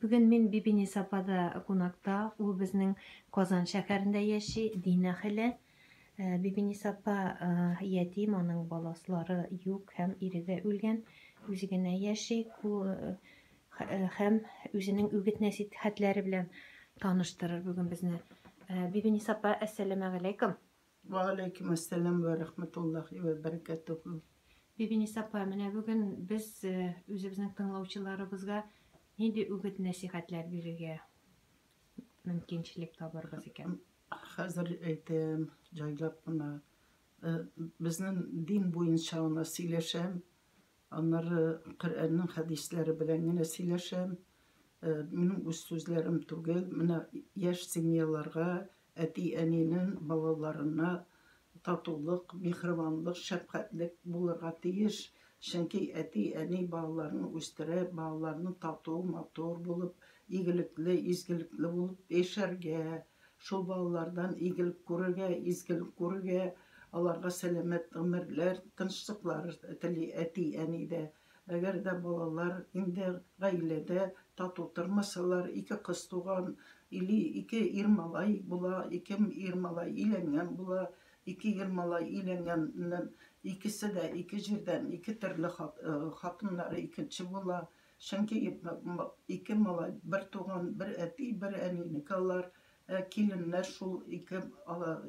Бүген мин Бибиниса апада кунакта. Ул безнең Казан шәһәрендә яши, дин әһеле. Бибиниса апа ятим, аның баласлары юк һәм ире дә үлгән. Үзе генә яши. Ул һәм үзенең үгет-нәсихәтләре белән таныштырыр бүген безне. Бибиниса апа, әссәламәгаләйкүм. Вә аләйкүм әссәлам вә рәхмәтуллаһи вә бәрәкәтүһү. Бибиниса апа, менә бүген без үзебезнең тыңлаучыларыбызга нинди үгет-нәсихәтләр бирергә мөмкинчелек табарбыз икән? Хәзер әйтәм, җайлап кына. Безнең дин буенча гына сөйләшәм. Аннары Коръәннең хәдисләре белән генә сөйләшәм. Минем үз сүзләрем түгел. Менә яшь семьяларга, әти-әнинең балаларына татулык, миһербанлык, шәфкатьлек булырга тиеш. Чөнки әти-әни балаларын үстерә, балаларны тату, матур булып, игелекле, изгелекле булып яшәргә, шул балалардан игелек күрергә, изгелек күрергә, аларга сәламәт гомерләр, тынычлыклар тели әти-әни дә. Әгәр дә балалар инде гаиләдә тату тормасалар, ике кыз туган или ике ир малай була, ике ир малай өйләнгән була, ике ир малай өйләнгәннән икесе дә ике җирдән ике төрле хатыннары икенче була. Чөнки ике малай бер туган, бер әти, бер әнинеке алар. Ә киленнәр шул ике,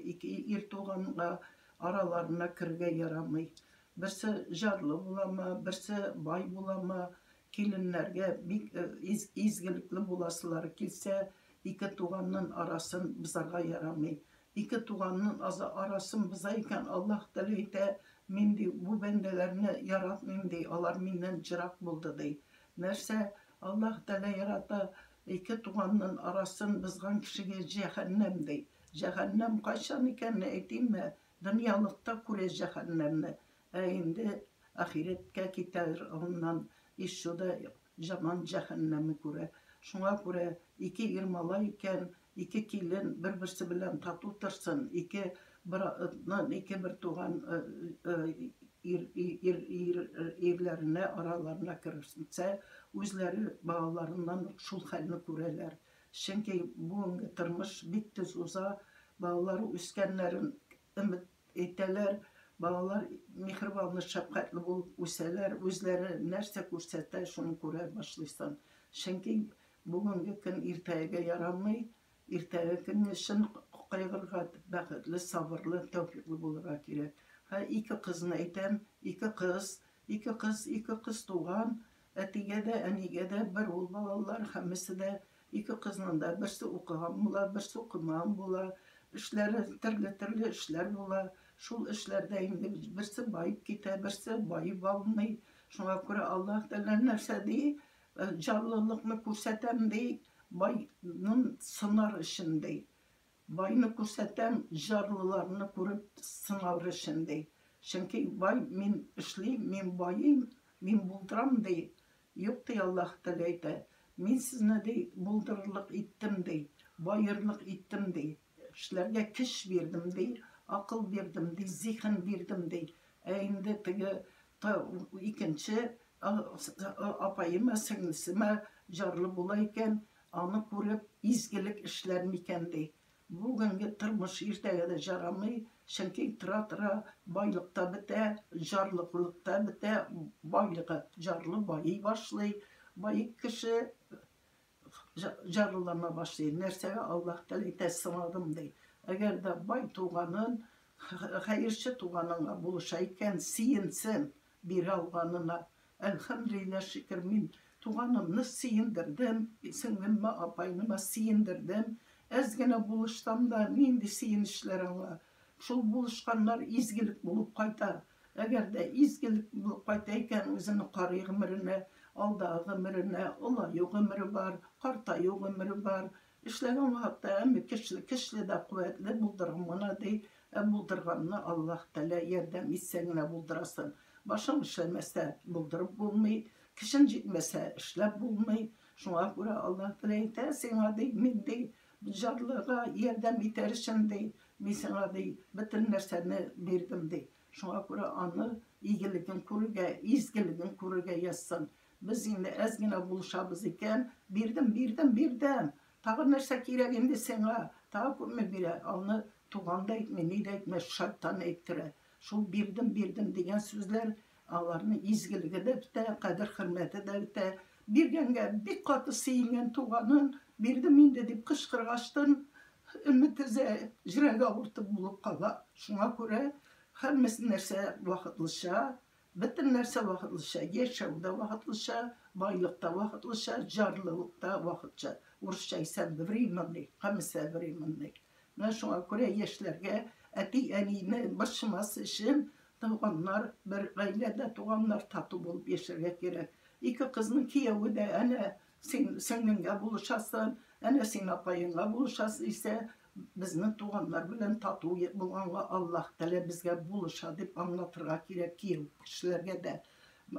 ике ир туганга араларына керергә ярамый. Берсе җарлы буламы, берсе бай буламы, киленнәргә бик изгелекле буласылары килсә, ике туганнын арасын бозарга ярамый. Ике туганнын арасын боза икән, Аллаһ Тәгалә әйтә, мин, ди, бу бәндәләрне яратмыйм, ди, алар миннән җырак булды, ди. Нәрсә Аллаһ Тәгалә ярата, ике туганнын арасын бозган кешегә җәһәннәм, ди. Җәһәннәм кайчан икәнне әйтимме? Дөньялыкта күрә җәһәннәмне, ә инде ахирәткә китәр аннан ещё да җаман җәһәннәме күрә. Шуңа күрә ике ир малай икән, ике килен бер-берсе белән тату торсын, ике братнын, ике бертуган ир, ир, ир, ирләренә араларына керсә, үзләре балаларыннан ук шул хәлне күрәләр. Чөнки бүгенге тормыш бик тиз уза, балалар үскәннәрен өмет итәләр, балалар миһербанлы, шәфкатьле булып үсәләр, үзләре нәрсә күрсәтә, шуны күрә башлыйсың. Чөнки бүгенге көн иртәгәгә ярамый, иртәге көн өчен кайгырырга, бәхетле, сабырлы, тәүфыйклы булырга кирәк. Һә, ике кызны әйтәм, ике кыз, ике кыз, ике кыз туган, Әтигә дә, әнигә дә бер ул балалар, һәммәсе дә ике кызның да берсе укыган була, берсе укымаган була. Эшләре төрле-төрле эшләр була. Шул эшләрдә инде берсе баеп китә, берсе баеп алмый. Шуңа күрә Аллаһ Тәгалә нәрсә ди? Җарлылыкны күрсәтәм ди, байның сынар өчен ди. Байны күрсәтәм, җарлыларны күреп сынар өчен, ди. Чөнки бай, мин эшлим, мин байыйм, мин булдырам, ди. Юк, ди, Аллаһ Тәгалә әйтә, мин сезне, ди, булдырырлык иттем, ди, баерлык иттем, ди, эшләргә көч бирдем, ди, акыл бирдем, ди, зиһен бирдем, ди. Ә инде теге икенче апаема, сеңлесемә җарлы була икән, аны күреп, изгелек эшләр микән, ди. Бүгенге тормыш иртәгә дә җарамый, чөнки тора-тора байлык та бетә, җарлыклык та бетә, байлыгы җарлы байый башлый, баек кеше җарлылана башлый. Нәрсәгә Аллаһ Тәгалә әйтә, сынадым, ди. Әгәр дә бай туганын, хәерче туганыңа булыша икән, сөенсен, бирә алганына. Әлхәмдүлилләһ, шөкер, мин туганымны сөендердем, сеңлемме, апайныма сөендердем. Әз генә булышсам да, нинди сөенечләр аңа. Шул булышканнар изгелек булып кайта. Әгәр дә изгелек булып кайта икән, үзенең карый гомеренә, алдагы гомеренә, олаю гомере бар, картаю гомере бар. Эшләгән вакытта әмма көчле, көчле дә куәтле булдырган гына ди, ә булдырганны Аллаһ Тәгалә ярдәм итсә генә булдырасың. Башың эшләмәсә, булдырып булмый, көчең җитмәсә, эшләп булмый. Шуңа күрә Аллаһ Тәгалә әйтә, сиңа ди, мин ди, җарлыга ярдәм итәр өчен ди, мин сиңа ди, бөтен нәрсәне бирдем ди. Шуңа күрә аны игелеген күрергә, изгелеген күрергә язсын. Без инде әз генә булышабыз икән, бирдем, бирдем, бирдем. Тагын нәрсә кирәк инде сиңа? Тагы күпме бирә? Аны туган да әйтми, ни дә әйтми, шайтан әйттерә. Шул бирдем, бирдем дигән сүзләр аларның изгелеге дә бетә, кадер-хөрмәте дә бетә. Биргәнгә бик каты сөенгән туганын, бирдем инде дип кычкыргачтын, өмет өзә, җөрәге авыртып булып кала. Шуңа күрә һәммәсе нәрсә вакытлыча, бөтен нәрсә вакытлыча, яшәү дә вакытлыча, байлык та вакытлыча, җарлылык та вакытча. Урысча әйтсәм, временный, һәммәсе временный. Менә шуңа күрә яшьләргә әти-әнине борчымас өчен туганнар, бер гаиләдә туганнар тату булып яшәргә кирәк. Ике кызның кияве дә әнә син сеңлеңгә булышасың, әнә син апаеңа булышасың исә, безнең туганнар белән тату булганга Аллаһ Тәгалә безгә булыша дип аңлатырга кирәк кияү кешеләргә дә.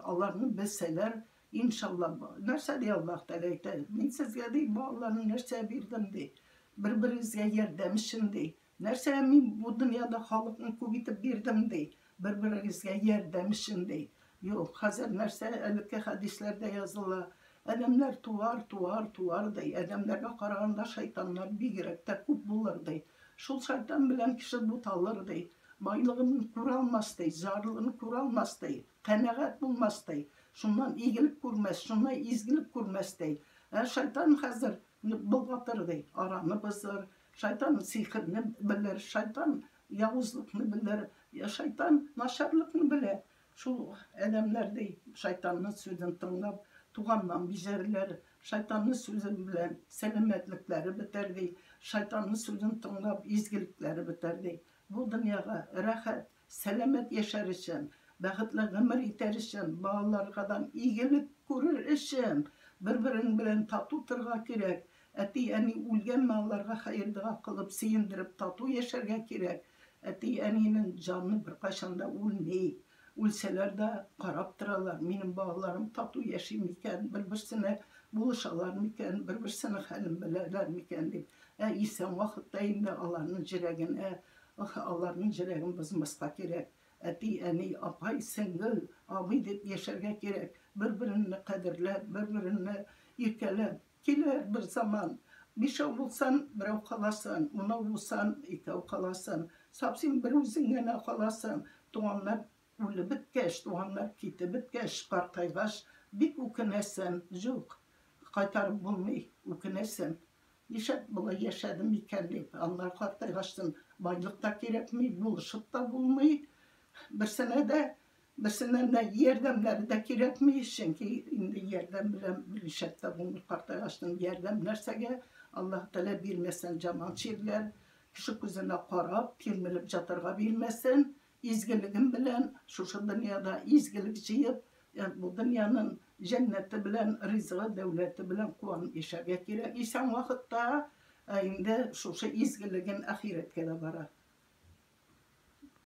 Аларны белсәләр, иншалла, нәрсә ди Аллаһ Тәгалә әйтә, мин сезгә ди балаларны нәрсә бирдем ди. Бер-берегезгә ярдәм өчен ди. Нәрсә мин бу дөньяда халыкны күп итеп бирдем ди. Бер-берегезгә ярдәм өчен ди. Юк, хәзер нәрсә элекке хәдисләрдә языла. Адәмнәр туар, туар, туар ди. Адәмнәргә караганда шайтаннар бигрәк тә күп булыр ди. Шул шайтан белән кеше буталыр ди. Байлыгын күрә алмас ди, зарлыгын күрә алмас ди, канәгать булмас ди. Шуннан игелек күрмәс, шуннан изгелек күрмәс ди. Ә шайтан хәзер болгатыр ди, араны бозыр, шайтан сихерне белер, шайтан явызлыкны белер, шайтан начарлыкны белә. Шул адәмнәр ди, шайтанның сүзен тыңлап, туганнан бизәрләр, шайтанның сүзе белән сәламәтлекләре бетәр ди, шайтанның сүзен тыңлап, изгелекләре бетәр ди. Бу дөньяга рәхәт, сәламәт яшәр өчен, бәхетле гомер итәр өчен, балаларгадан игелек күрер өчен бер-берең белән тату торырга кирәк. Әти-әни үлгәнме, аларга хәер-дога кылып, сөендереп, тату яшәргә кирәк. Әти-әнинең җаны беркайчан да үлми. Үлсәләр дә карап торалар, минем балаларым тату яши микән, бер-берсенә булышалар микән, бер-берсенең хәлен беләләр микән дип. Ә исән вакытта инде аларның җөрәгенә, аларның җөрәген бозмаска кирәк. Әти, әни, апай, сеңгел, абый дип яшәргә кирәк. Бер-береңне кадерләп, бер-береңне иркәләп. Килер бер заман, бишәү булсан, берәү каласың, унау булсан, икәү каласың. Сап син бер үзең генә каласың. Туганнар үлеп беткәч, туганнар китеп беткәч, картайгач, бик үкенәсең. Юк, кайтарып булмый, үкенәсең. Нишләп болай яшәдем икән дип. Аннары картайгачтын байлык та кирәкми, булышып та булмый. Берсенә дә, берсеннән дә ярдәмнәре дә кирәкми, чөнки инде ярдәм белән берничә тә булмый картайгачтын. Ярдәм нәрсәгә? Аллаһ Тәгалә бирмәсен яман чирләр, кеше күзенә карап, тилмереп жатырга бирмәсен. Изгелегем белән шушы дөньяда изгелек җыеп, бу дөньяның җәннәте белән, ризыгы, дәүләте белән куанып яшәргә кирәк. Исән вакытта инде шушы изгелеген ахирәткә дә бара.